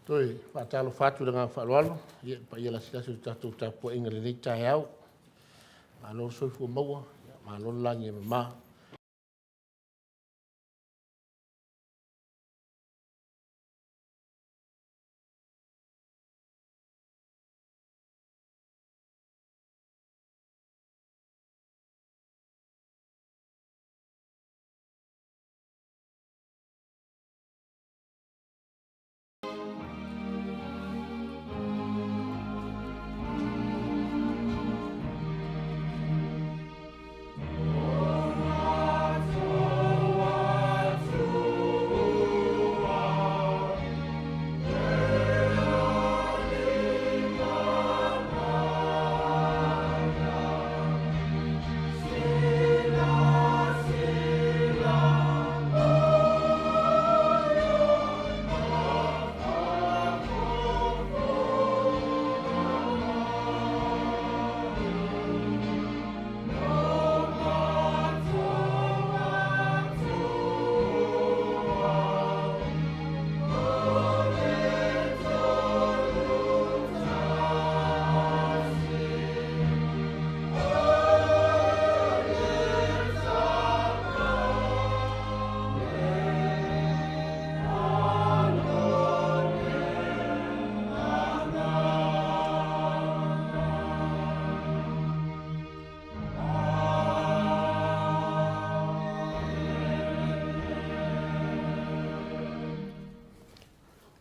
Toe faatalofa atu i le agaga faaaloalo i le paia lasilasi o le tatou tapuaiga i lenei taeao. Malo le soifua maua, malo le lagi e mama.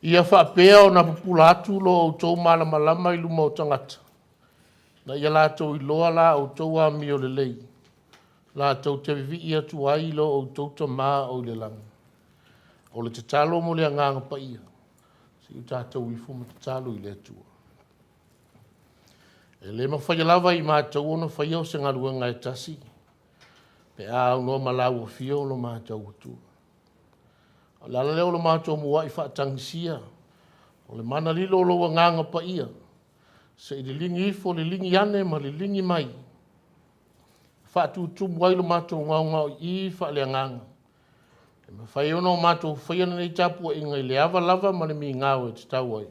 Ia faapea ona pupula atu lo outou malamalama i luma o tagata, ina ia latou iloa la outou amio lelei, latou te vivii atu ai i lo outou Tama o i le lagi. O le tatalo mo le Agaga Paia. Se i o tatou ifo ma tatalo i le Atua. E le mafaia lava e i matou ona faia se galuega e tasi, pe a aunoa ma lau afio lo matou Atua. O le ala lea o lo matou muai faatagisia, o le mana lilo o lou Agaga Paia, se i liligi ifo, liligi ane ma liligi mai, e faatutumu ai lo matou gaogaoii faaleagaga, e mafai ai ona o matou faia lenei tapuaiga i le ava lava ma le migao e tatau ai,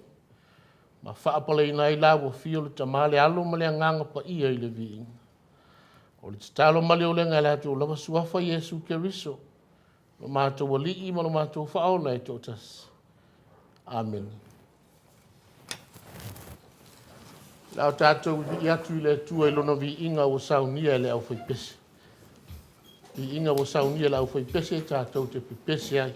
ma faapaleina ai lau afio le Tama le Alo ma le Agaga Paia i le viiga. O le tatalo ma le olega i le latou lava Suafa Iesu Keriso lo matou Alii ma lo matou Faaola e toatasi. Amene. O le a tatou vivii atu i le Atua i Lona viiga ua saunia e le aufaipese. Viiga ua saunia e le aufaipese tatou te pepese ai.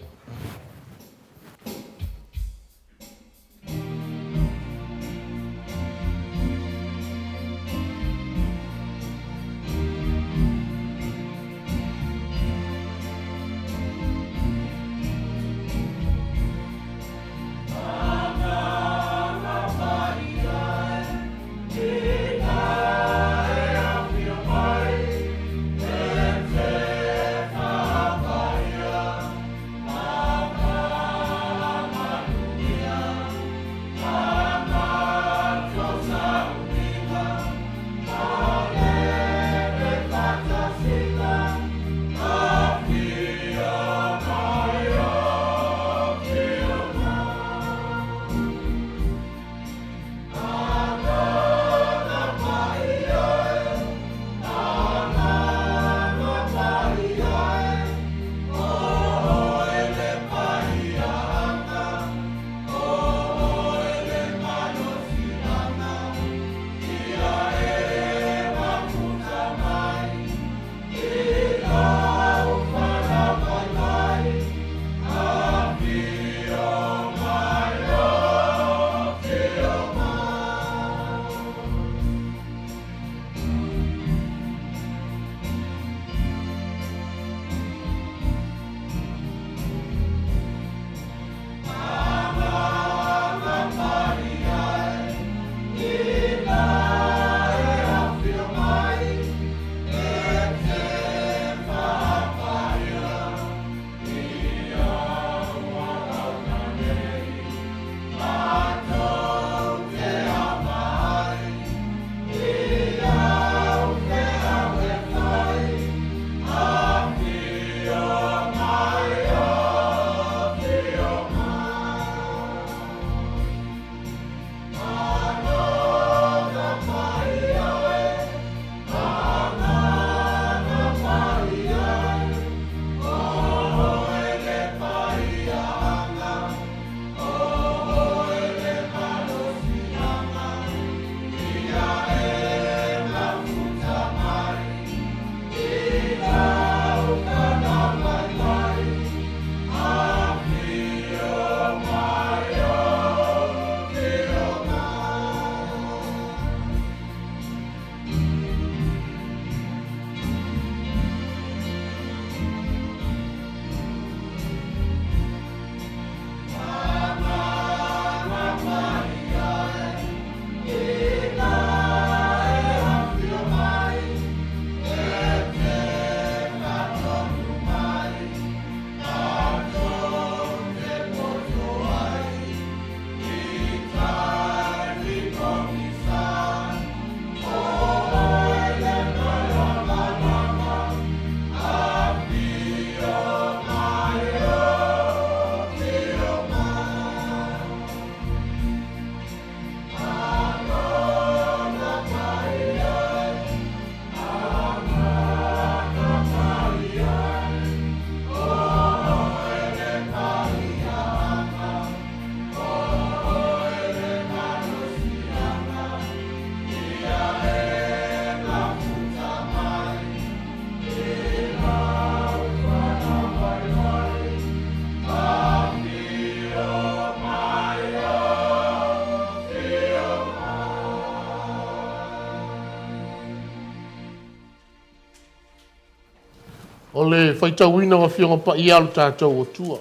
le faitauina o Afioga Paia a lo tatou Atua.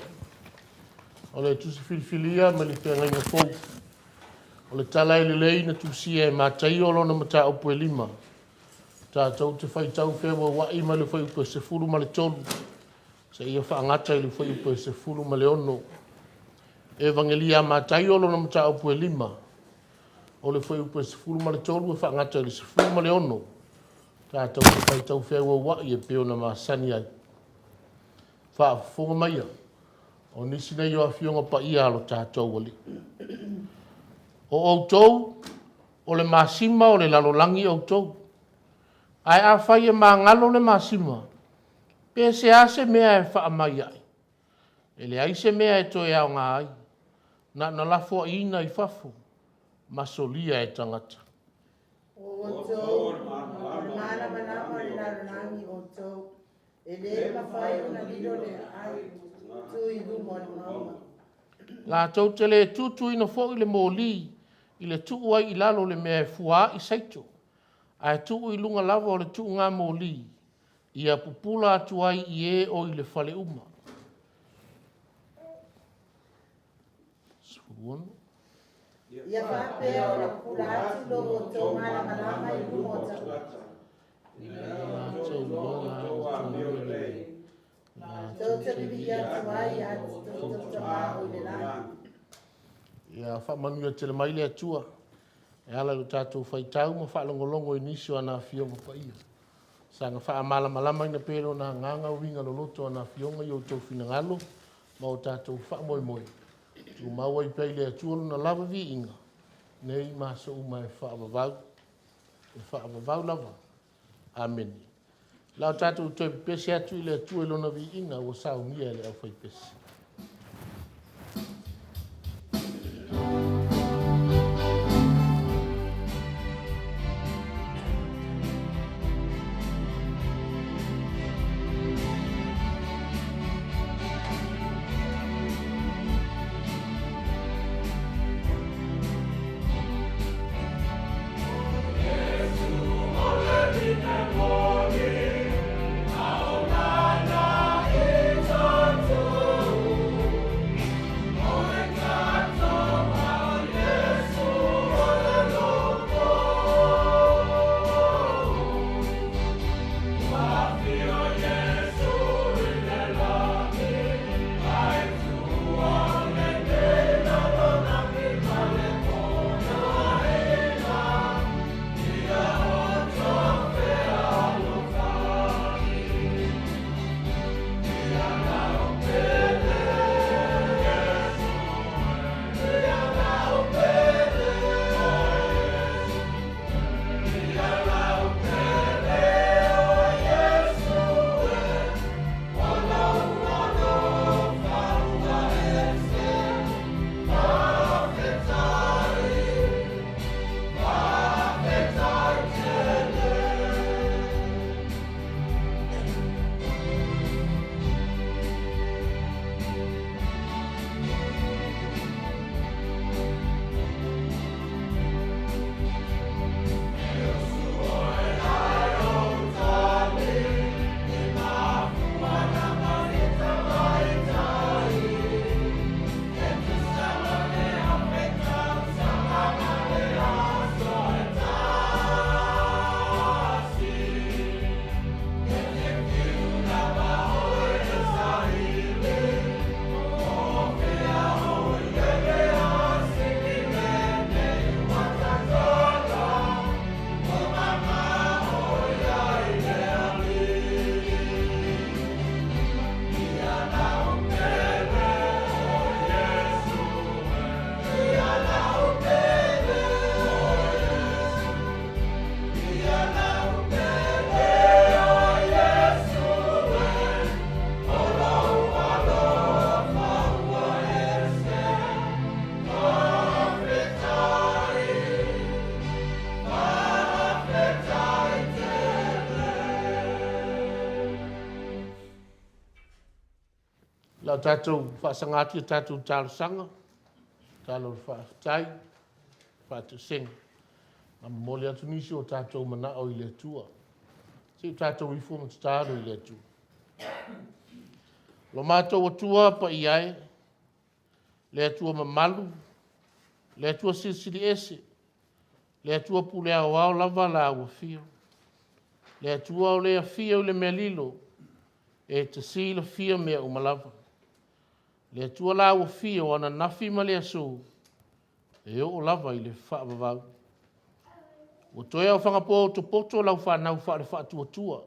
O le tusi filifilia mai le Feagaiga Fou. O le tala e lelei na tusia e Mataio lona mataupu e 5. Tatou te faitau feauaua'i mai le fuaiupu e 13 seia faagata i le fuaiupu e 16. Evagelia a Mataio lona mataupu e 5, o le fuaiupu e 13 e faagata i le 16. Tatou te faitau feauaua'i e pei ona masani ai. Faafofoga maia, o nisi nei o Afioga Paia a lo tatou Alii. O outou, o le masima o le lalolagi outou. Ae afai e magalo le masima, pe se a se mea e faamai ai? E leai se mea e toe aoga ai, na ona lafoaiina i fafo ma solia e tagata. O outou, o le malamalama o le lalolagi outou, e le mafai ona lilo le aai tu i luga o le mauga. Latou te le tutuina foi le moli i le tuu ai i lalo o le mea e fuaai saito, ae tuu i luga lava o le tuugamoli, ia pupula atu ai i e o i le fale uma. 16. Ia faapea ona pupula atu lo outou malamalama i luma o tagata, Ina ia latou iloa la outou amio lelei, tou te vivii atu ai ia te outou Tama o i le lagi. Ia faamanuia tele mai le Atua e ala i lo tatou faitau ma faalogologo i nisi o ana Afioga Paia. Saga faamalamalamaina pea e Lona Agaga uiga loloto o ana Afioga i o outou finagalo ma o tatou faamoemoe. Tumau ai pea i le Atua Lona lava viiga, nei ma aso uma e faavavau, e faavavau lava. Amene. O le a tatou toe pepese atu i le Atua i Lona viiga ua saunia e le aufaipese. O le a tatou faasaga atu i a tatou talosaga, tatalo faafetai, faatoesega, ma momoli atu nisi o tatou manao i le Atua. Se i o tatou ifo ma tatalo i le Atua. Lo matou Atua paia e, le Atua mamalu, le Atua silisili ese, le Atua pule aoao lava la ua afio. Le Atua o le afio i le mea lilo, e te silafia mea uma lava. Le Atua la ua afio ananafi ma le aso, e oo lava i le faavavau. Ua toe aofaga potopoto lau fanau faale-faatuatua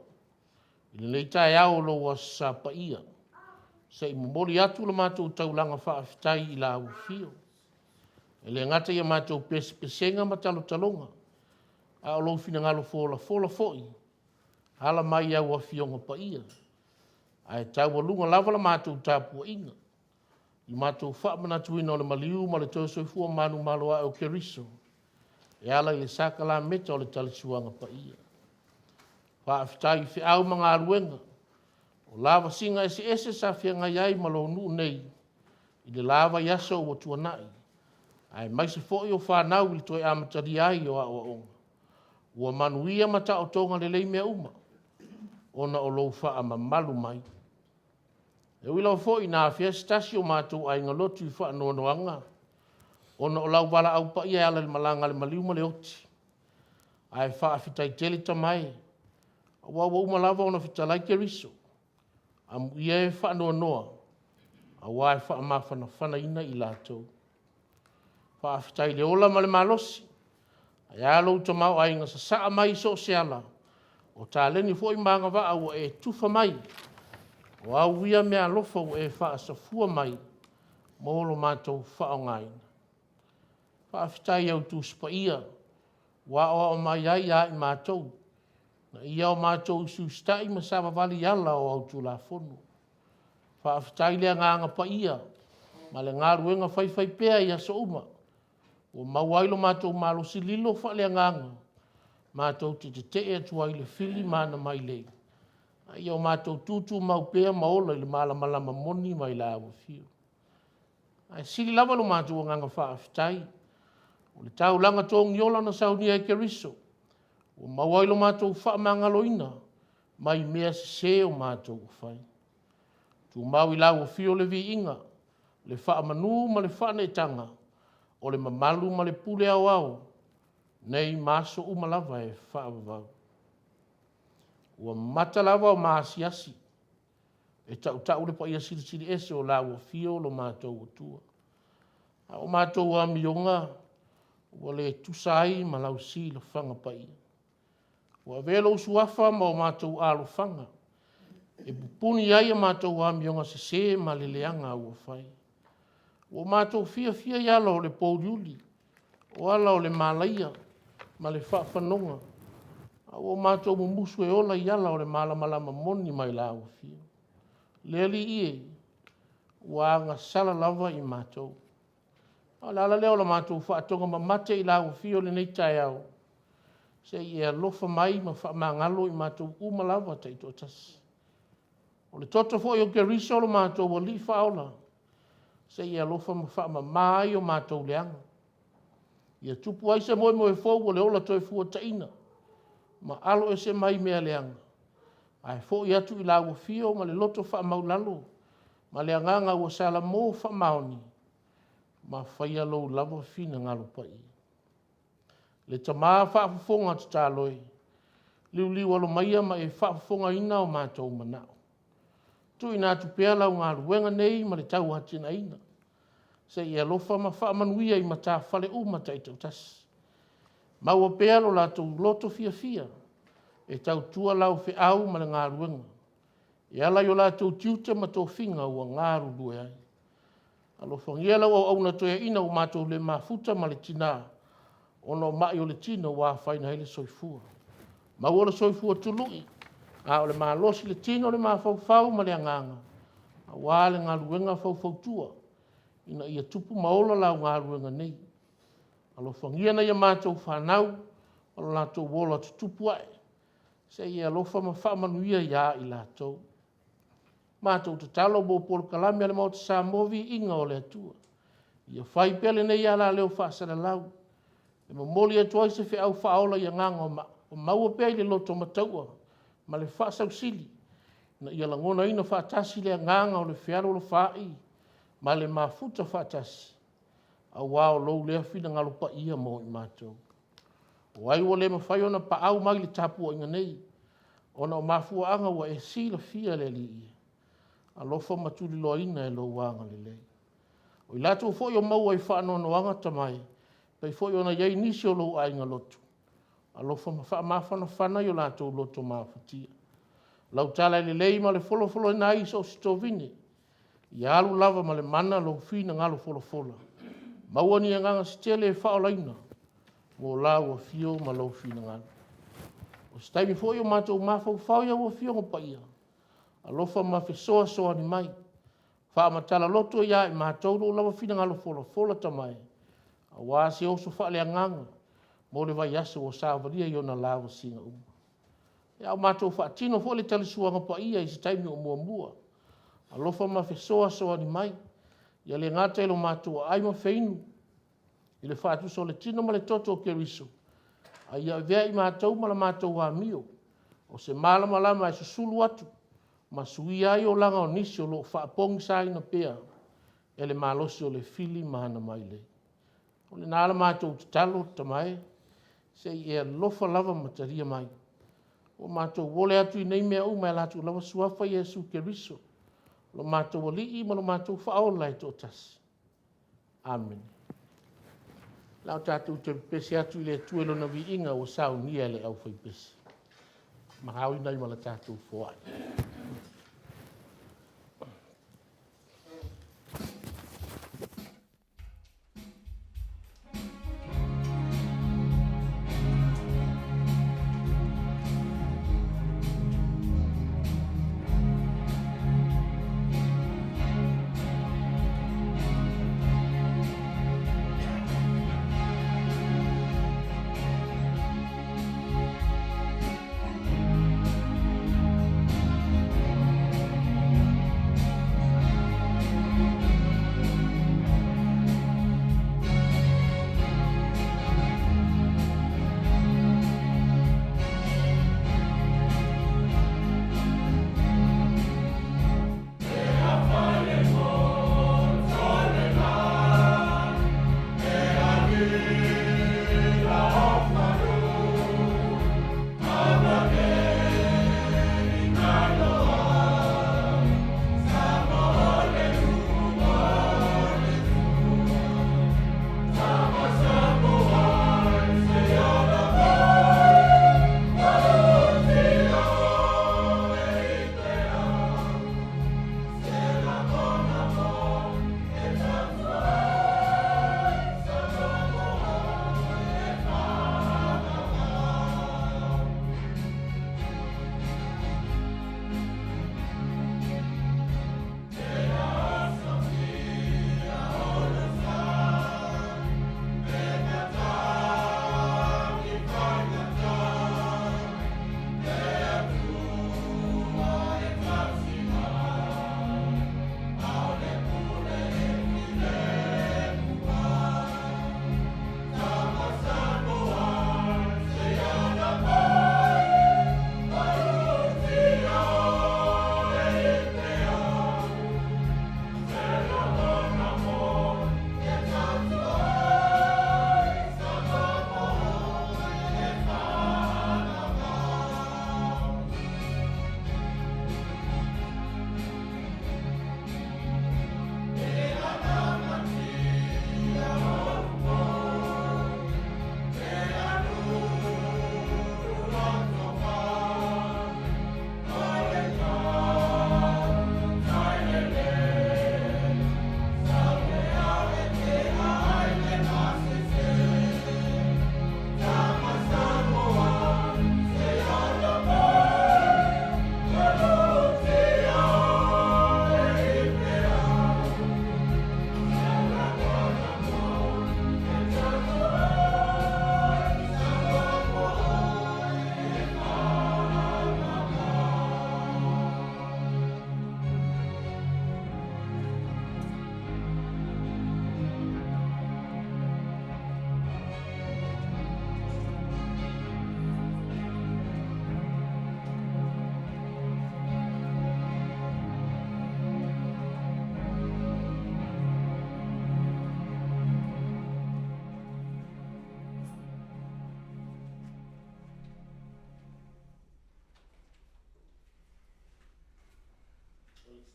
i lenei taeao o lou Aso Sa paia, se i momoli atu le matou taulaga faafetai i lau afio. E le gata i a matou pesepesega ma talotaloga, a o lou finagalo folafola foi, ala mai i au Afioga Paia, ae taualuga lava la matou tapuaiga i le matou faamanatuina o le maliu ma le toe soifua manumalo ae o Keriso e ala i le sakalameta o le talisuaga paia. Faafetai i feau ma galuega, o lavasiga eseese sa feagai ai ma lou nuu nei i le la vaiaso ua tuanai, aemaise foi o fanau i le toe amatalia ai o aoaoga, ua manuia ma taotoga lelei mea uma ona o lou faamamalu mai. E ui lava foi ina afea se tasi o matou aiga lotu i faanoanoaga ona o lau valaau paia e ala i le malaga a le maliu ma le oti, ae faafetai tele Tama e, aua ua uma lava ona fetalai Keriso, amuia e faanoanoa, aua e faamafanafanaina i latou. Faafetai i le ola ma le malosi, ae a lou tamaoaiga sasaa mai i so o se ala, o taleni foi ma agavaa ua e tufa mai, o au ia meaalofa ua e faasafua mai mo lo matou faaaogaina. Faafetai i au Tusi Paia ua aoao mai ai ia i matou, ina ia matou usiusitai ma savavali i ala o au Tulafono. Faafetai i le Agaga Paia ma le galuega faifaipea i aso uma, ua maua ai lo matou malosi lilo faaleagaga matou te tetee atu ai i le fili ma ana mailei, a ia matou tutumau pea ma ola i le malamalama moni mai lau afio. Ae sili lava lo matou agaga faafetai, o le taulaga togiola na saunia e Keriso ua maua ai lo matou faamagaloina mai mea sese o matou ua fai. Tumau i lau afio le viiga, le faamanu ma le faaneetaga, o le mamalu ma le pule aoao, nei ma aso uma lava e faavavau. Ua mata lava o maasiasi e tautau le paia silisili ese o lau afio lo matou Atua. A o matou amioga ua le tusa ai ma lau silafaga paia. Ua avea lou suafa ma o matou alofaga e pupuni ai a matou amioga sese ma le leaga ua fai. Ua matou fiafia i ala o le pouliuli, o ala o le malaia ma le faafanoga, a ua matou mumusu e ola i ala o le malamalama moni mai lau afio. Le Alii e, ua agasala lava i matou. A o le ala lea o le matou faatogamamate i lau afio i lenei taeao, se i e alofa mai ma faamagalo i matou uma lava taitoatasi. O le toto foi o Keriso lo matou Alii Faaola, se i e alofa ma faamama ai o matou leaga, ia tupu ai se moemoe fou o le ola toefuataina, ma aloese mai mea leaga, ae foi atu i lau afio ma le loto faamaualalo ma le agaga ua salamo faamaoni, ma faia lou lava finagalo paia. Le Tama faafofoga tatalo e, liuliu alo maia ma e faafofogaina o matou manao. Tuuina atu pea lau galuega nei ma le tauatiaeina, se i e alofa ma faamanuia i matafale uma taitoatasi. Maua pea lo latou loto fiafia e tautua lau feau ma le galuega e ala i o latou tiute ma tofiga ua galulue ai. Alofagia lau auauna toeaina ua matou le mafuta ma le tina ona o mai o le tino ua afaina ai le soifua. Maua le soifua tului, a o le malosi i le tino, le mafaufau ma le agaga aua le galuega faufautua ina ia tupu ma ola lau galuega nei. Alofagia nai a matou fanau ma lo latou ola tutupu ae, se i e alofa ma faamanuia ia i latou. Matou tatalo mo polokalame a le Maota Samoa, Viiga o le Atua, ia fai pea lenei alaleo faasalalau e momoli atu ai se feau faaola i agaga o maua pea i le loto mataua ma le faasausili. ina ia lagonaina faatasi le agaga o le fealolofaai ma le mafuta faatasi, aua o lou lea finagalo paia mo i matou. O ai ua le mafai ona paau mai i le tapuaiga nei, ona o mafuaaga ua e silafia le Alii e, alofa ma tuliloaina e lou agalelei. O i latou foi o maua i faanoanoaga Tama e, pei foi ona i ai nisi o lou aiga lotu, alofa ma faamafanafana i o latou loto mafatia. O lau tala e lelei ma le folafolaina ai i so o se tovine, ia alu lava ma le mana lou finagalo folafola, maua ni agaga se tele e faaolaina mo lau afio ma lou finagalo. O se taimi foi o matou mafaufau i au Afioga Paia, alofa ma fesoasoani mai, faamatala loto ia i matou lou lava finagalo folafola Tama e, aua se oso faaleagaga mo le vaiaso ua savalia i ona lavasiga uma. A o matou faatino foi le talisuaga paia i se taimi o muamua, alofa ma fesoasoani mai, ia le gata i lo matou aai ma feinu i le faatusa o le tino ma le toto o Keriso, a ia avea i matou ma la matou amio o se malamalama e susulu atu ma suia ai olaga o nisi o lo o faapogisaina pea e le malosi o le fili ma ana mailei. O lena la matou tatalo Tama e, se i e alofa lava ma talia mai. Ua matou ole atu i nei mea uma e ala atu i le suafa Iesu Keriso, lo matou Alii ma lo matou Faaola e toatasi. Amene. O le a tatou toe pepese atu i le Atua i Lona viiga ua saunia e le aufaipese ma aoina ai ma le tatou foai.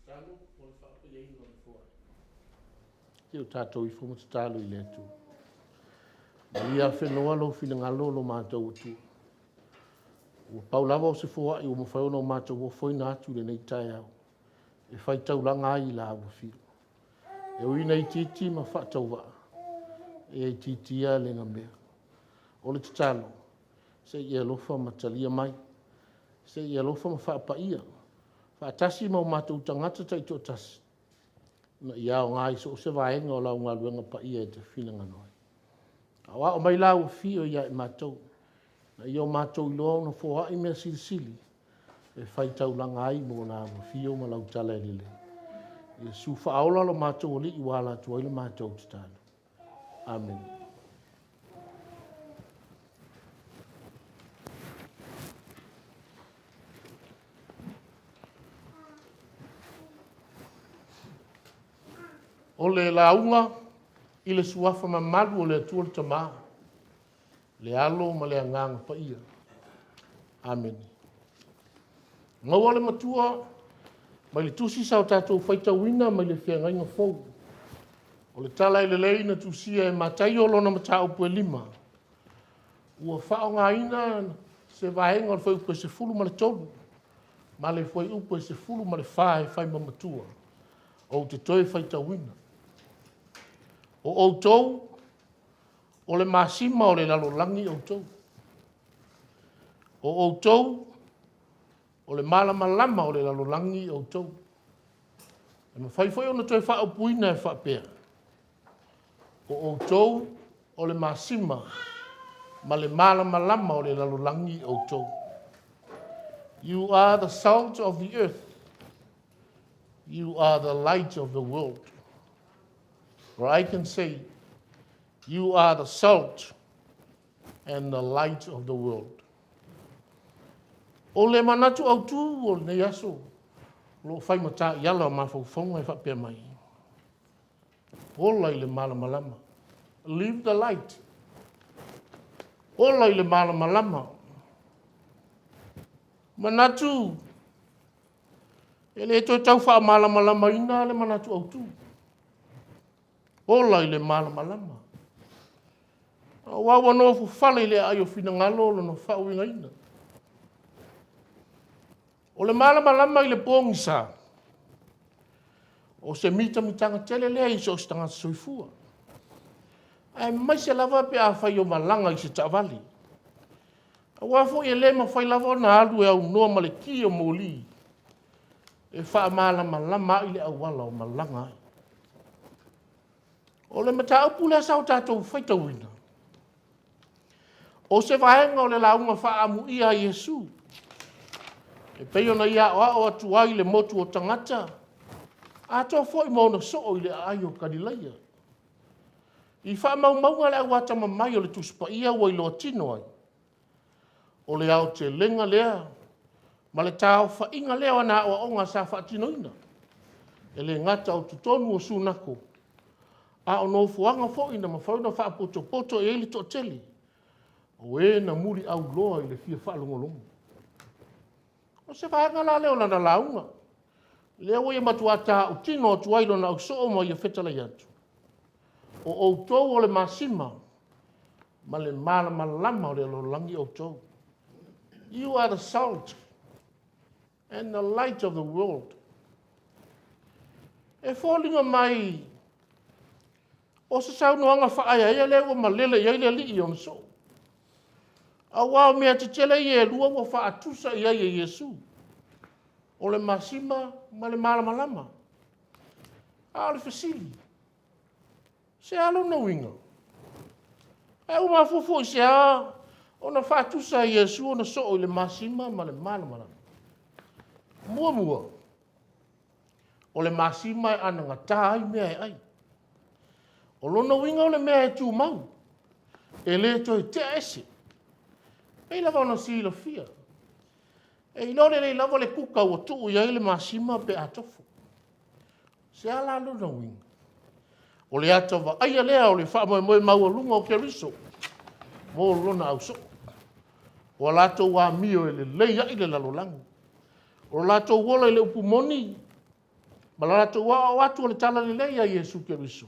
Tatalo mo le faapaiaina o le foai. Se i o tatou ifo ma tatalo i le Atua. Maia afenoa lou finagalo lo matou Atua. Ua pau lava o se foai ua mafai ona o matou ofoina atu i lenei taeao e faitaulaga ai i la Afio. E ui ina itiiti ma faatauvaa, e itiiti ia le mea. O le tatalo, se i e alofa ma talia mai, se i e alofa ma faapaia faatasi ma o matou tagata taitoatasi, ina ia aoga i so o se vaega o lau galuega paia e te finagalo ai. Aoao mai lau Afio ia i matou, ina ia o matou iloa ona foai mea silisili e faitaulaga ai mo lau Afio ma lau tala e lelei. Iesu faaola lo matou Alii ua ala atu ai le matou tatalo. Amene. O le lauga i le suafa mamalu o le Atua le Tama, le Alo ma le Agaga Paia. Amene. Maua le Matua mai le tusi sa o tatou faitauina mai le Feagaiga Fou. O le tala e lelei na tusia e Mataio lona mataupu e 5, ua faaaogaina se vaega o le fuaiupu e 13 ma le fuaiupu e 14 e fai ma matua. Ou te toe faitauina. O outou, o le masima o le lalolagi outou. O outou, o le malamalama o le lalolagi outou. E mafai foi ona toe faaupuina e faapea, o outou o le masima ma le malamalama o le lalolagi outou. You are the salt of the earth. You are the light of the world. Or I can say, you are the salt and the light of the world. O le manatu autu o lenei aso, o lo o fai ma taiala o mafaufauga e faapea mai, ola i le malamalama. Live the light. Ola i le malamalama. Manatu, e le toe tau faamalamalamaina le manatu autu. Ola i le malamalama. Aua ua nofofale i le aai o finagalo lona faauigaina. O le malamalama i le pogisa, o se mitamitaga tele lea i so o se tagata soifua, aemaise lava pe afai o malaga i se taavale. Aua foi e le mafai lava ona alu e aunoa ma le ki o moli e faamalamalama ai le auala o malaga ai. O le mataupu lea sa o tatou faitauina, o se vaega o le lauga faaamuia a Iesu, e pei ona ia aoao atu ai le motu o tagata, atoa foi ma ona soo i le aai o Kalilaia. I faamaumauga a le Au Atamamai o le Tusi Paia ua iloa tino ai, o le aotelega lea ma le taaofaiga lea o ana aoaoga sa faatinoina, e le gata o totonu o sunako, a o nofoaga foi na mafai ona faapotopoto i ai le toatele o e na muliauloa i le fia faalogologo. O se vaega la lea o lana lauga, lea ua ia matua tautino atu ai i lona ausoo ma ia fetalai atu, o outou o le masima ma le malamalama o le lalolagi outou. You are the salt and the light of the world. E foliga mai o se saunoaga faaeaea lea ua malele i ai le alii i ona soo. Aua o mea tetele ia e lua ua faatusa i ai e Iesu, o le masima ma le malamalama. A o le fesili, se a lona uiga? Ae ua mafua foi i se a ona faatusa e Iesu ona soo i le masima ma le malamalama? Muamua, o le masima e anagata ai mea e ai. O lona uiga o le mea e tumau, e le toe tea ese. E pei lava ona silafia, e iloa lelei lava le kuka ua tuu i ai le masima pe a tofo. Se a la lona uiga? O le ata vaaia lea o le faamoemoe maualuga o Keriso mo lona ausoo. O a latou amio e lelei ai le lalolagi. O lo latou ola i le upu moni. Ma le latou aoao atu o le Tala Lelei a Iesu Keriso,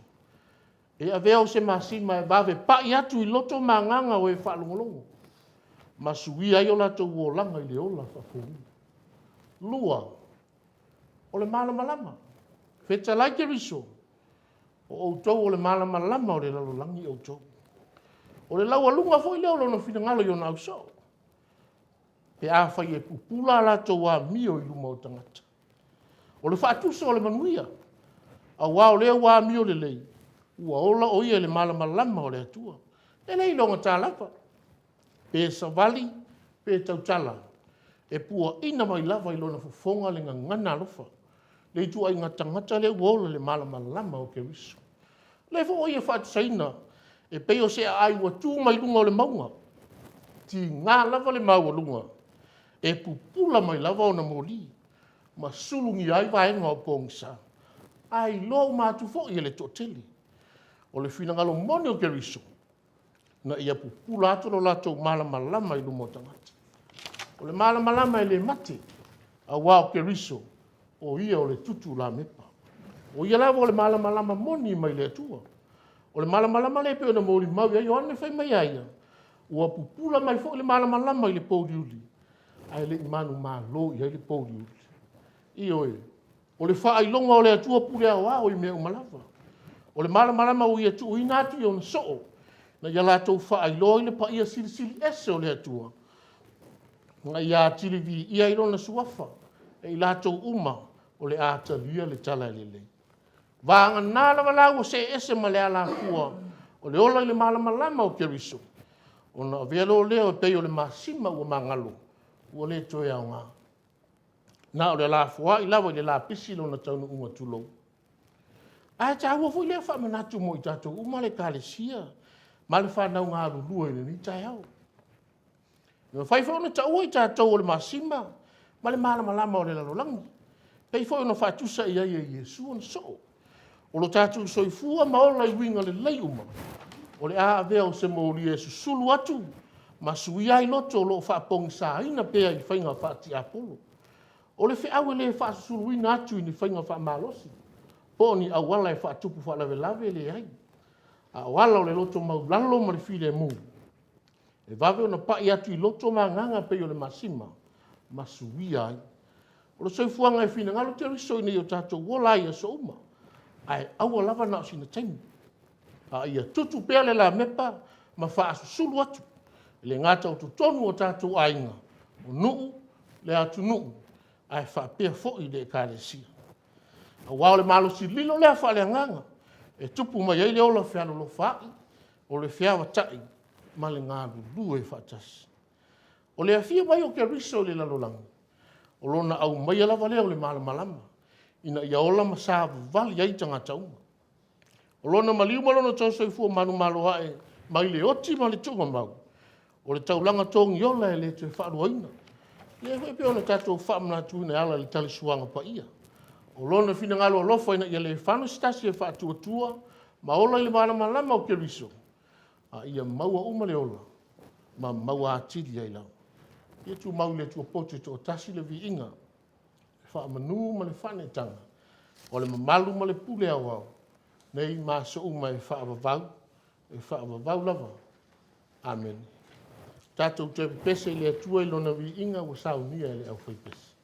e avea o se masima e vave pai atu i loto ma agaga o e faalogologo, ma suia ai o latou olaga i le ola faafouina. 2, o le malamalama. Fetalai Keriso, o outou o le malamalama o le lalolagi outou. O le laualuga foi lea o lona finagalo i ona ausoo, pe afai e pupula a latou amio i luma o tagata. O le faatusa o le manuia, aua o lea ua amio lelei, ua ola o ia i le malamalama o le Atua. E le ilogata lava, pe savali pe tautala, e puaina mai lava i lona fofoga le gagana alofa, le ituaiga tagata lea ua ola i le malamalama o Keriso. O lea foi ua ia faatusaina e pei o se aai ua tu mai luga o le mauga, e tiga lava le maualuga e pupula mai lava ona moli ma sulugia ai vaega o pogisa, ae iloa uma atu foi e le toatele. O le finagalo moni o Keriso, ina ia pupula atu lo latou malamalama i luma o tagata. O le malamalama e le mate, aua o Keriso o Ia o le tutulamepa. O Ia lava o le malamalama moni mai le Atua. O le malamalama lea pei ona molimau i ai Ioane fai mai a ia? Ua pupula mai foi le malamalama i le pouliuli, ae le i manumalo i ai le pouliuli. Ioe, o le faailoga o le Atua pule aoao i mea uma lava. O le malamalama ua Ia tuuina atu i ona soo, ina ia latou faailoa ai le paia silisili ese o le Atua, ina ia atili viia ai Lona suafa e i latou uma o le a talia le tala lelei. Vagana lava la ua see ese ma le alafua o le ola i le malamalama o Keriso, ona avea loa lea e pei o le masima ua magalo ua le toe aoga. Na o le lafoai lava i le lapisi lona taunuuga, tulou. Ae taua foi lea faamanatu mo i tatou uma le Ekalesia ma le fanau galulue i lenei taeao. E mafai foi ona taua i tatou o le masima ma le malamalama o le lalolagi, e pei foi ona faatusa i ai e Iesu ona soo. O lo tatou soifua ma ola i uiga lelei uma, o le a avea o se moli e susulu atu ma suia ai loto o lo o faapogisaina pea i faiga faatiapolo. O le feau e le faasusuluina atu i ni faiga faamalosi po o ni auala e faatupu faalavelave, e leai. A o ala o le loto maualalo ma le filemu, e vave ona pai atu i loto ma agaga pei o le masima ma suia ai. O le soifuaga e finagalo Keriso ina ia tatou ola ai i aso uma, ae aua lava na o sina taimi, a ia tutu pea le lamepa ma faasusulu atu, e le gata o totonu o tatou aiga, o nuu, le atunuu, ae faapea foi le Ekalesia. Aua o le malosi lilo lea faaleagaga e tupu mai ai le ola fealolofaai, o le feavatai ma le galulue faatasi. O le afio mai o Keriso i le lalolagi, o lona aumaia lava lea o le malamalama, ina ia ola ma savavali ai tagata uma. O lona maliu ma lona tausoifua manumalo ae mai le oti ma le tuumamau, o le taulaga togiola e le toe faaluaina. O lea foi e pei ona tatou faamanatuina e ala i le tali suaga paia. O Lona finagalo alofa ina ia le fano se tasi e faatuatua ma ola i le malamalama o Keriso, a ia maua uma le ola ma maua atili ai lava. Ia tumau i le Atua poto e toatasi le viiga, le faamanu ma le faaneetaga, o le mamalu ma le pule aoao, nei ma aso uma e faavavau, e faavavau lava. Amene. Tatou toe pepese i le Atua i Lona viiga ua saunia e le aufaipese.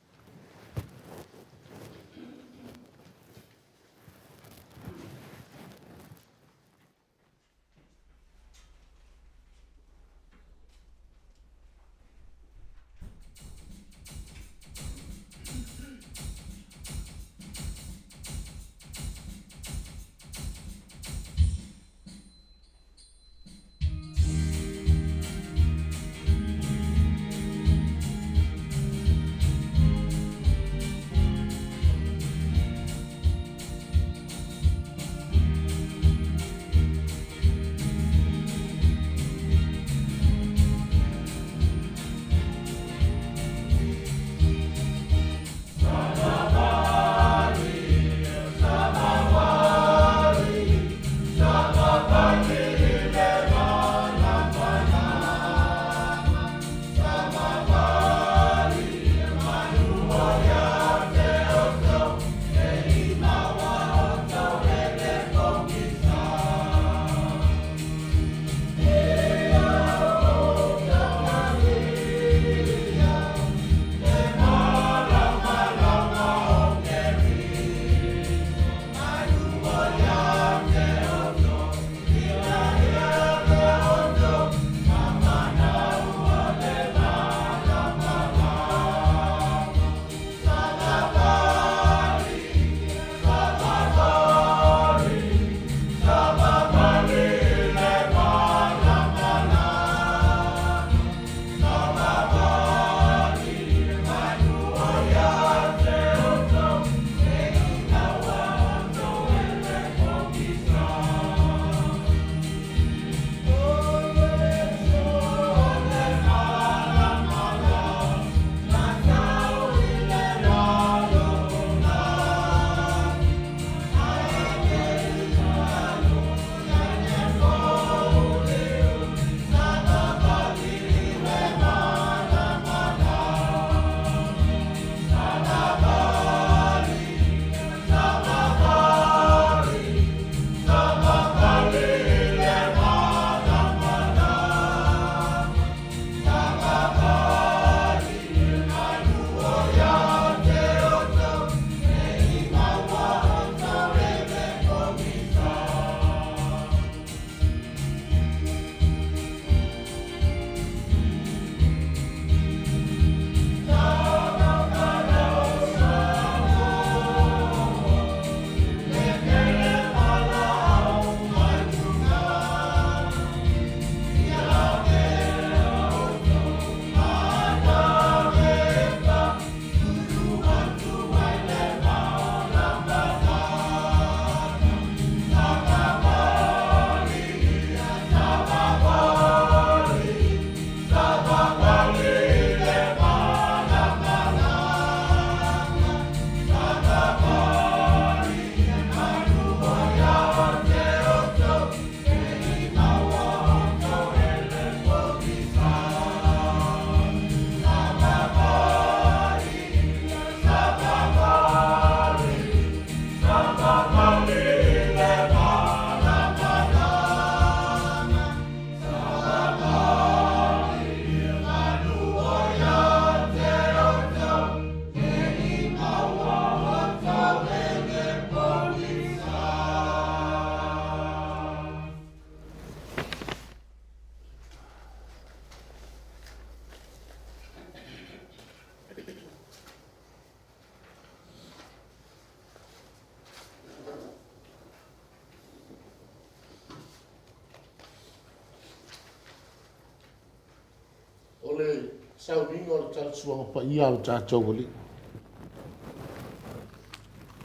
Sauniga o le talisuaga paia a lo tatou Alii.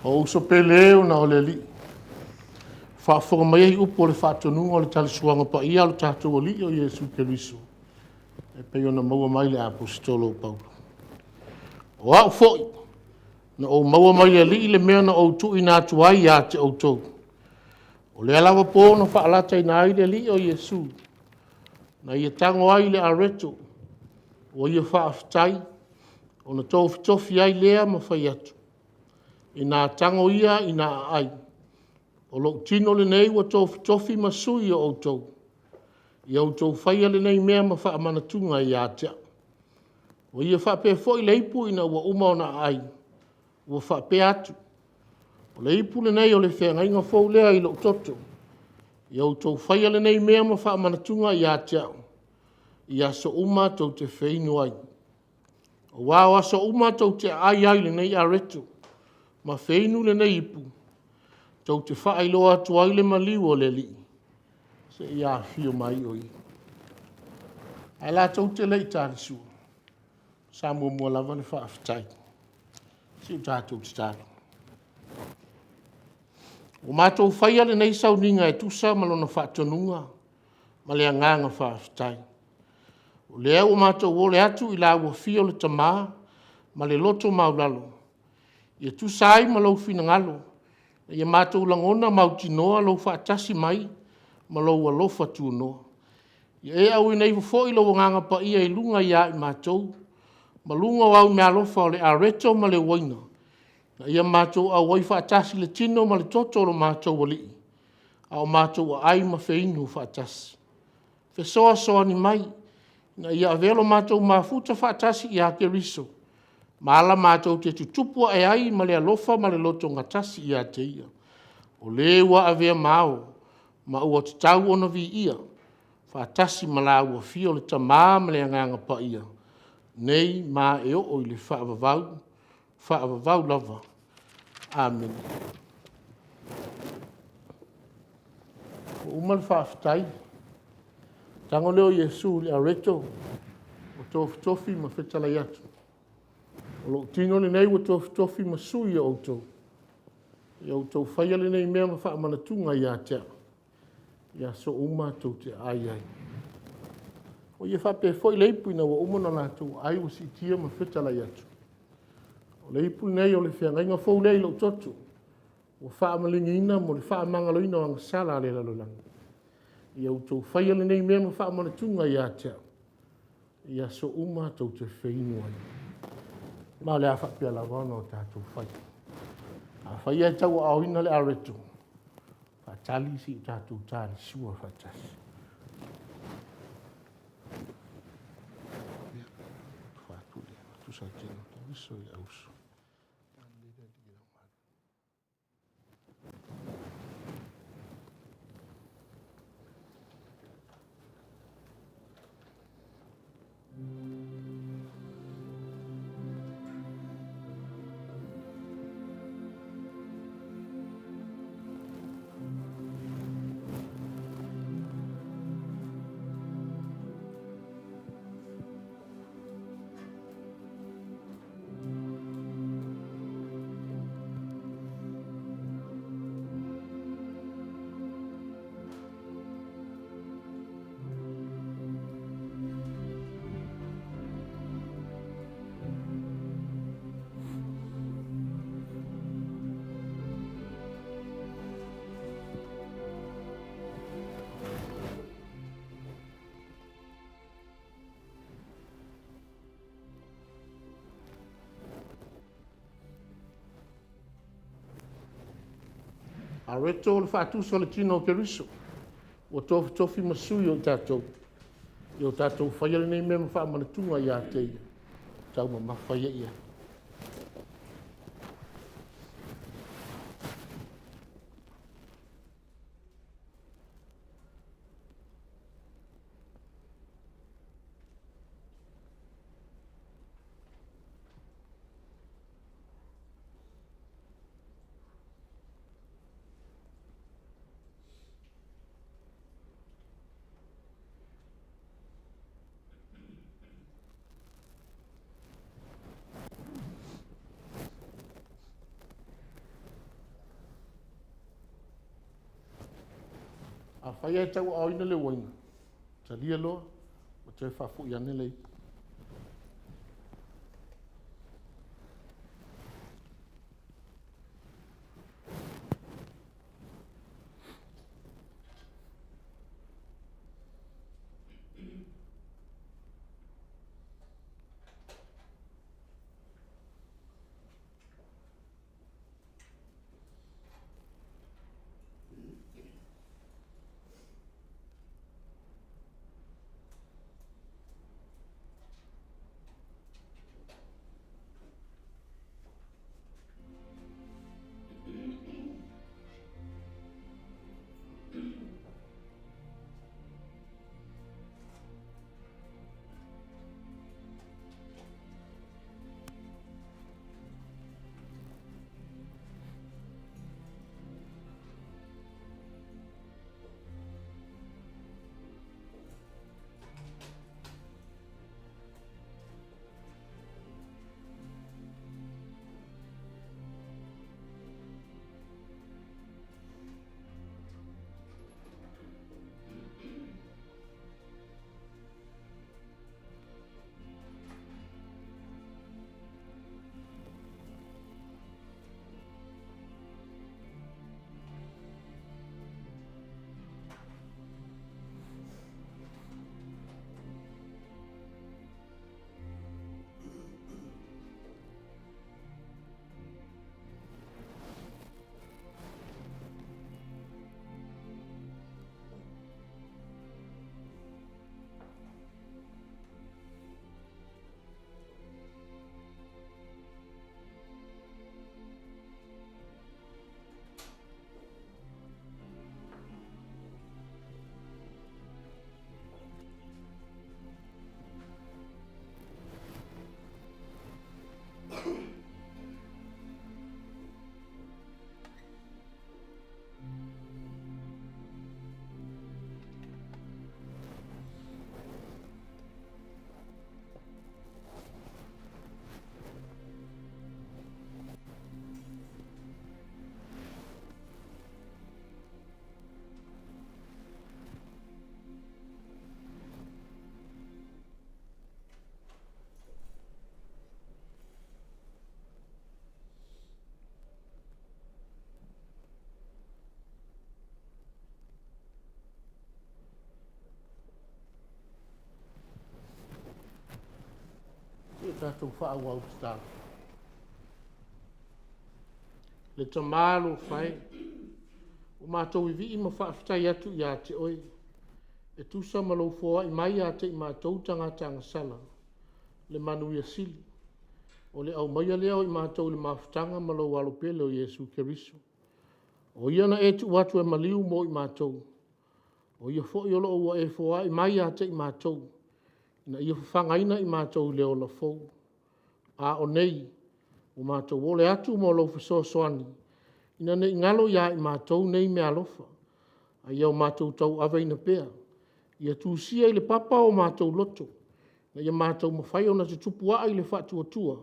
O uso pele e ona o le Alii, faafofoga maia i upu o le faatonuga o le talisuaga paia a lo tatou Alii o Iesu Keriso, e pei ona maua mai le Aposetolo o Paulo. O au foi, na ou maua mai le Alii le mea na ou tuuina atu ai ia te outou. O lea lava po na faalataina ai le Alii o Iesu, na ia tago ai le areto, ua ia faafetai, ona tofitofi ai lea ma fai atu, “Ina tago ia ina aai, o lou tino lenei ua tofitofi ma sui o outou. Ia outou faia lenei mea ma faamanatuga ia te au.” Ua ia faapea foi le ipu ina ua uma ona aai, ua faapea atu, “O le ipu lenei o le feagaiga fou lea i lou toto. Ia outou faia lenei mea ma faamanatuga ia te au, i aso uma tou te feinu ai. Aua o aso uma tou te aai ai i lenei areto ma feinu lenei ipu, tou te faailoa atu ai le maliu o le Alii seia afio mai o Ia. Ae latou te le i talisua, sa muamua lava le faafetai. Se i o tatou tatalo. Ua matou faia lenei sauniga e tusa ma lona faatonuga ma le agaga faafetai. O lea ua matou ole atu i lau afio le Tama ma le loto maualalo, ia tusa ai ma lou finagalo, ina ia matou lagona mautinoa lou faatasi mai ma lou alofa tunoa. Ia e auina ifo foi lou Agaga Paia i luga ia i matou ma luga o au meaalofa o le areto ma le uaina, ina ia matou auai faatasi i le tino ma le toto o lo matou Alii, a o matou aai ma feinu faatasi. Fesoasoani mai, ina ia avea lo matou mafuta faatasi ia Keriso ma ala matou te tutupu ae ai ma le alofa ma le lotogatasi ia te Ia, o Le ua avea ma Ao ma ua tatau ona viia, faatasi ma lau Afio le Tama ma le Agaga Paia, nei ma e oo i le faavavau, faavavau lava. Amene. Ua uma le faafetai, ona tago lea o Iesu i le areto ua tofitofi ma fetalai atu, “O lou tino lenei ua tofitofi ma sui o outou. Ia outou faia lenei mea ma faamanatuga ia te au, i aso uma tou te aai ai.” Ua ia faapea foi le ipu ina ua uma ona latou aai ua siitia ma fetalai atu, “O le ipu lenei o le feagaiga fou lea i lou toto, ua faamalieina mo le faamagaloina o agasala a le lalolagi. Ia outou faia lenei mea ma faamanatuga ia te au, i aso uma tou te feinu ai.” Ma o le a faapea lava ona tatou faia. Afai ae tauaaoina le areto, faatali se i tatou talisua faatasi. Areto o le faatusa o le tino o Keriso ua tofitofi ma sui o i tatou. Ia o tatou faia lenei mea ma faamanatuga ia te ia, taumamafa ia i ai. Afai lava e tauaaoina le uaina, talia loa ma toe faafoi ane le ipu. Seia tatou faaauau tatalo. Le Tama alofa e, ua matou vivii ma faafetai atu ia te Oe, e tusa ma Lou foai mai ia te i matou tagata agasala le manuia sili, o le aumaia lea o i matou i le mafutaga ma Lou Alo pele o Iesu Keriso. O Ia na e tuu atu e maliu mo i matou, o Ia foi o lo o ua e foai mai ia te i matou, ina ia fafagaina i matou i le ola fou. A o nei, ua matou ole atu mo Lou fesoasoani, ina ne i galo ia i matou nei meaalofa, a ia o matou tauaveina pea, ia tusia i le papa o matou loto, ina ia matou mafai ona tutupuaa i le faatuatua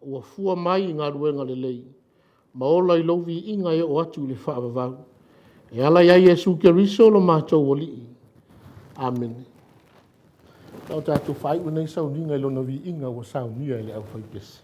ua fua mai i galuega lelei, ma ola i Lou viiga e oo atu i le faavavau. E ala ia Iesu Keriso lo matou Alii. Amene. O tatou faaiu lenei sauniga i Lona viiga ua saunia e le aufaipese.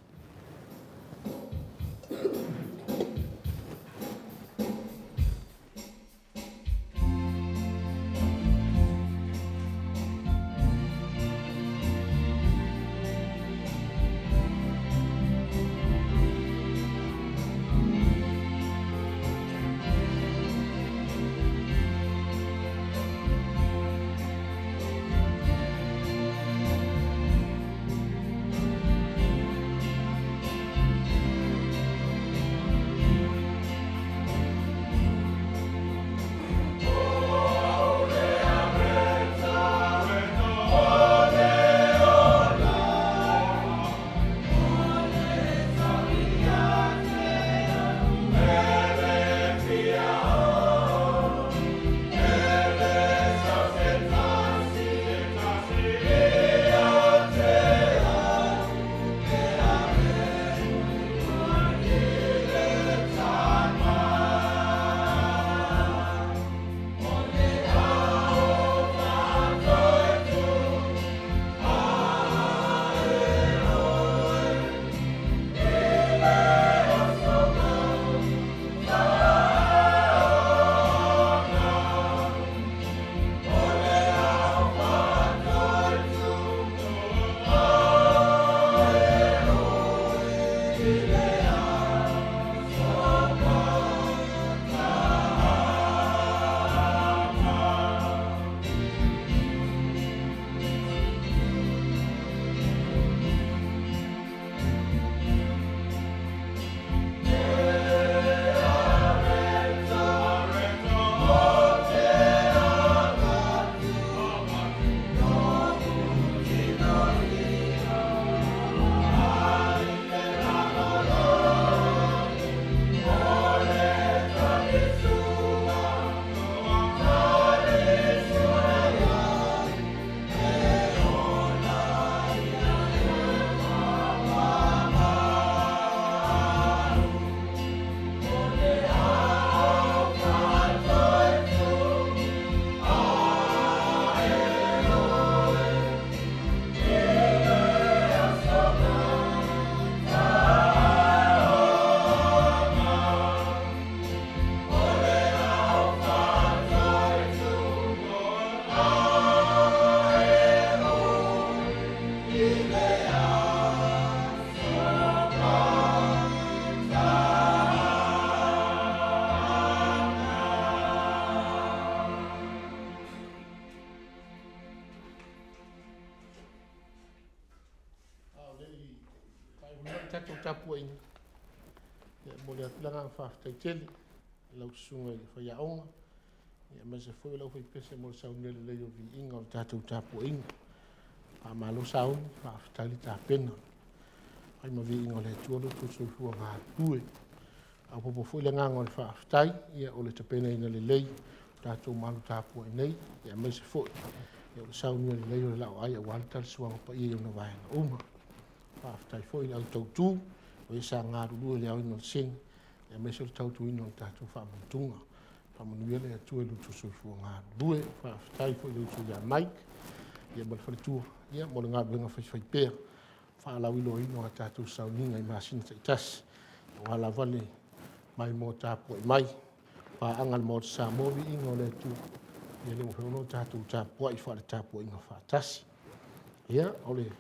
tatou tapuaiga, ia e momoli atu le agaga faafetai tele i lau susuga i le faiaoga, aemaise foi o le aufaipese mo le saunia lelei o viiga o le tatou tapuaiga. Faamalo sauni, faafetai le tapena. Fai ma viiga o le Atua lo outou soifua galulue. Faaopoopo foi le agaga o le faafetai, ia o le tapenaina lelei o tatou malu tapuai nei, aemaise foi o le saunia lelei o le laoai aua le talisuaga paia i ona vaega uma. Faafetai foi i le au tautu o e sa galulue i le aoina o le segi, aemaise o le tautuaina o le tatou faamanatuga. Faamanuia le Atua i lo outou soifua galulue. Faafetai foi i le uso ia Mike ma le faletua mo le galuega faifaipea, faalauiloaina o a tatou sauniga i masina taitasi, aua lava le maimoa tapuai mai a paaga a le Maota Samoa, viiga o le Atua, ia lea ua mafai ona tatou tapuai faale-tapuaiga faatasi. Ia, o le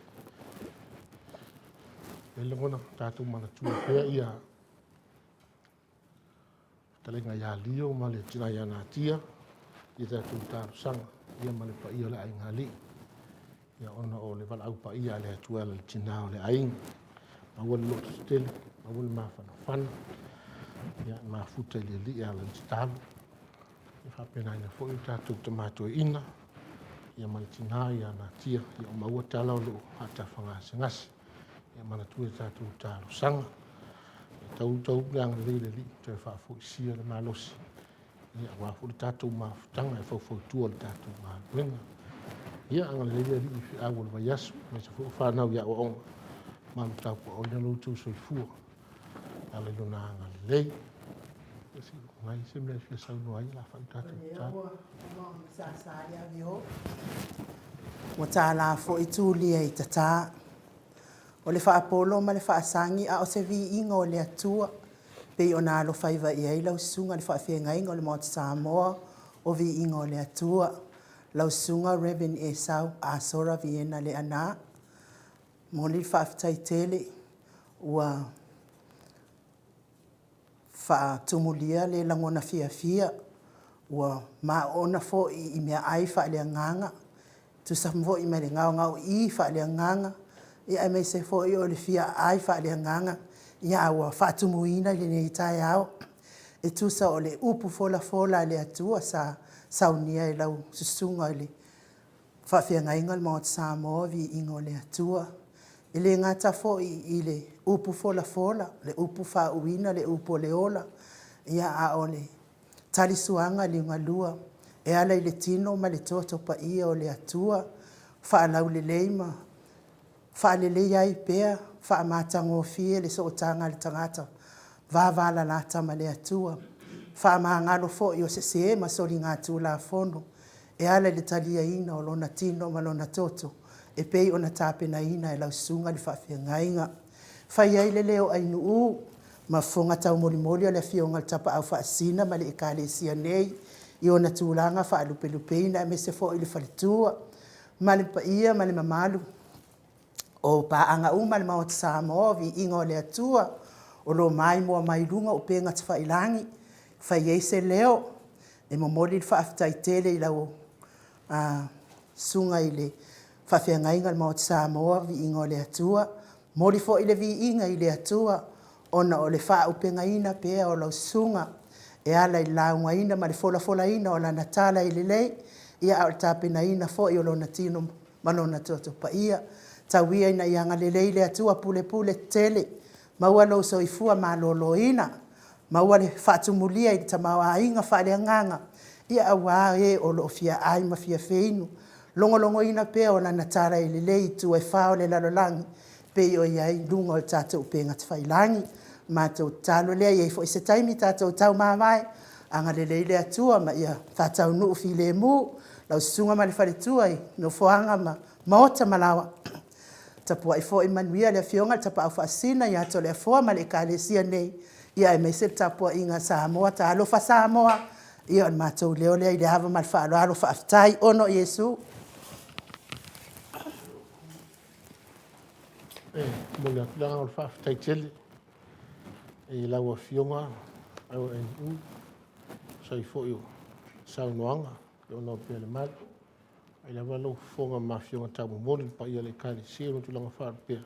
lagona, tatou manatua pea ia fetalaiga ia Lio ma le tina ia Natia i tatou talosaga ia ma le paia o le aigaalii, ia ona o le valaau paia a le Atua e ala i le tina o le aiga. Maua le lototetele, maua le mafanafana, ia mafuta i le Alii e ala i le tatalo. Ia faapena foi le tatou tama toeaina, ia ma le tina ia Natia, ia ua maua tala o lo o faatafagasegase. Ia manatua i a tatou talosaga. Ia tau tau le agalelei o le Alii toe faafoisia le malosi, ia aua foi le tatou mafutaga e faufautua i le tatou galuega. Ia agalelei le Alii i feau o le vaiaso, aemaise foi o fanau i aoaoga, malutapuaaoina lo outou soifua e ala i Lona agalelei. Ia se i oo mai se mea e fia saunoa ai, o le a faaiu le tatou tatalo. Ua tala foi tulia i tata. O le faapolo ma le faasagi a o se viiga o le Atua pei ona alofaiva i ai lau Susuga i le Faafeagaiga o le Maota Samoa o Viiga o le Atua, lau Susuga Rev. Esau Asora Viena Leaana. Momoli le faafetai tele ua faatumulia le lagona fiafia, ua maona foi i meaai faaleagaga, tusa foi ma le gaogaoii faaleagaga, aemaise foi o le fia aai faaleagaga, a ua faatumuina i lenei taeao e tusa o le upu folafola a le Atua sa saunia e lau Susuga i le Faafeagaiga o le Maota Samoa o Viiga o le Atua. E le gata foi i le upu folafola, le upu faauuina, le upu o le ola, a o le talisuaga liugalua e ala i le tino ma le toto paia o le Atua, faalaulelei ma faaleleia ai pea, faamatagofie le sootaga a le tagata vavalalata ma le Atua, faamagalo foi o sese ma soligatulafono e ala i le taliaina o lona tino ma lona toto e pei ona tapenaina e lau Susuga i le Faafeagaiga. Fai ai le leo o Ainuu ma fofoga taumolimoli o le Afioga i le Tapaau Faasisina ma le Ekalesia nei i ona tulaga faalupelupeina aemaise foi le faletua ma le paia ma le mamalu o paaga uma a le Maota Samoa o Viiga o le Atua o lo o maimoa mai i luga o upega tafailagi. Fai ai se leo e momoli le faafetai tele i lau Susuga i le Faafeagaiga o le Maota Samoa Viiga o le Atua. Momoli foi le viiga i le Atua ona o le faaauupegaina pea o lau susuga e ala i le laugaina ma le folafolaina o lana tala e lelei, a o le tapenaina foi o lona tino ma lona toto paia. Tau ia ina ia agalelei le Atua pulepule tetele, maua lou soifua maloloina, maua le faatumulia i le tamaoaiga faaleagaga, aua e o lo o fia ai ma fia feinu, logologoina pea o Lana tala e lelei i itu e fa o le lalolagi pei o i ai i luga o le tatou upega tafailagi. Matou tatalo lea, e i ai foi se taimi tatou taumavae, agalelei le Atua ma ia faataunuu filemu lau susuga ma le faletua i nofoaga ma maota ma laoa. Tapuai foi manuia le Afioga i le Tapaau Faasisina ia Toleafoa ma le Ekalesia nei, aemaise le tapuaiga a Samoa. Talofa Samoa, ia o le matou leo lea i le ava ma le faaaloalo, faafetai. Ono Iesu. E momoli atu le agaga o le faafetai tele i lau Afioga Ainuu e tusa ai foi o saunoaga e ono opea i le malu. Vaai lava lau fofoga ma afioga taumomoli i le paia o le Ekalesia i ona tulaga faalupea.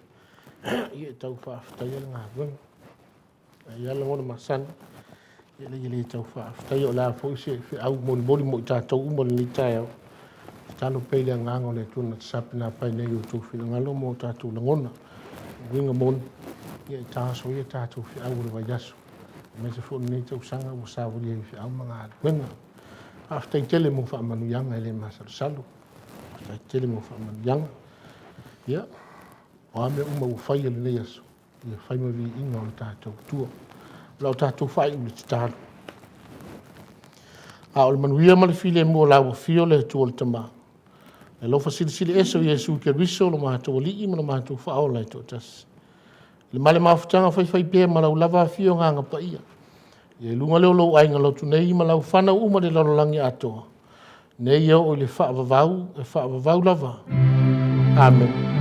Ia e tau faafetaia le galuega. Ae i ai lava lagona masani, ia e le tau faafetaia. O le a foi se feau molimoli mo i tatou uma i lenei taeao, tatalo pea i le agaga o le Atua na te tapenapai nei i outou finagalo ma o tatou lagona. O le uiga moni, ia e ta oso ia tatou feau o le vaiaso, aemaise foi o lenei tausaga ua savalia ai i feau ma galuega. Faafetai tele mo faamanuiaga e le masalosalo. Faafetai tele mo faamanuiaga. Ia, o a mea uma ua faia i lenei aso, ia fai ma viiga o le tatou Atua. O le a tatou faaiu i le tatalo. A o le manuia ma le filemu o lau Afio le Atua le Tama, le alofa Silisili Ese o Iesu Keriso lo matou Alii ma lo matou Faaola e toatasi, le ma le mafutaga faifaipea ma lau lava Afio Agaga Paia, ia i luga lea o lou aiga lotu nei ma lau fanau uma i le lalolagi atoa, nei e oo i le faavavau, e faavavau lava. Amene.